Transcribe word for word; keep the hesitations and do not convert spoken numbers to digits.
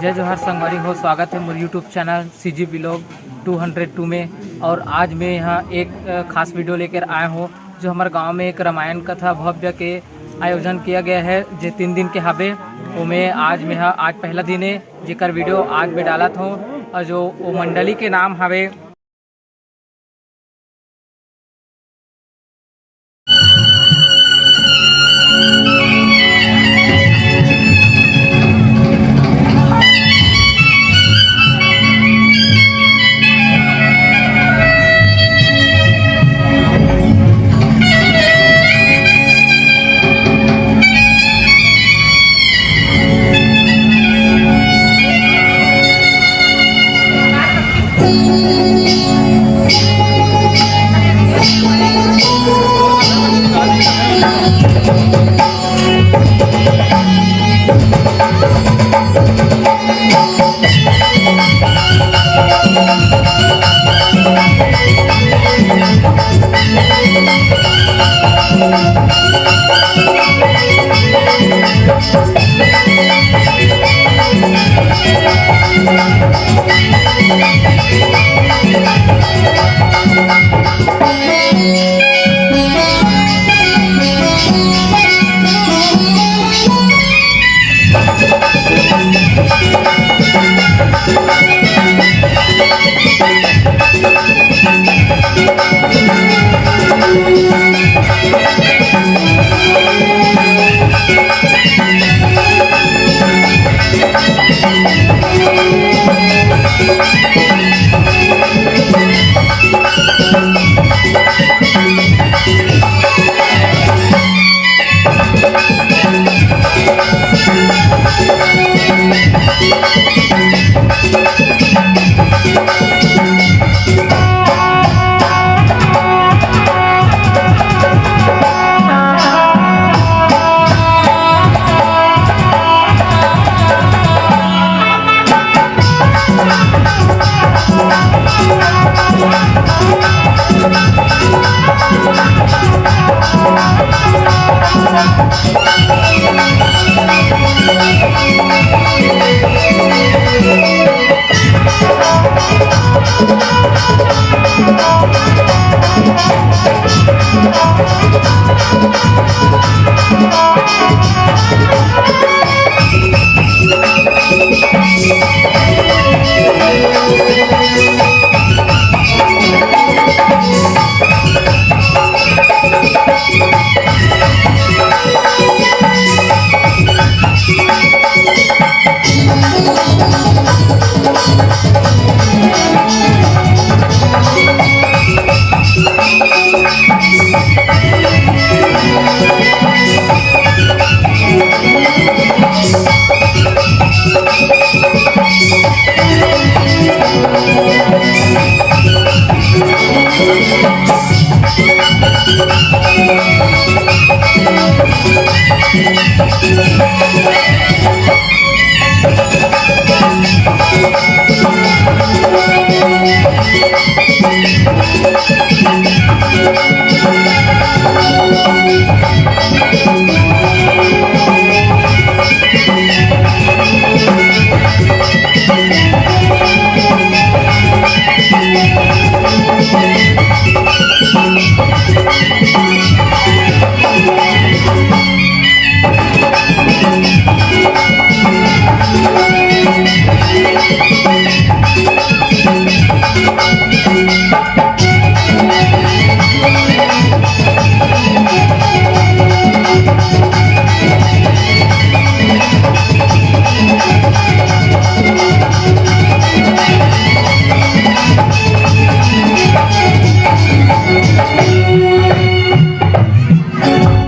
जय जोहार संगवारी हो, स्वागत है मोर YouTube channel CG Vlog two hundred two में। और आज मैं यहाँ एक, अ, खास वीडियो लेकर आया हूँ, जो हमारे गांव में एक रामायण कथा भव्य के आयोजन किया गया है, जे तीन दिन के हवे। ओमे आज मैं ह-, आज पहला दिन है, जेकर वीडियो आज मैं डालत हूँ। और जो वो मंडली के नाम हवे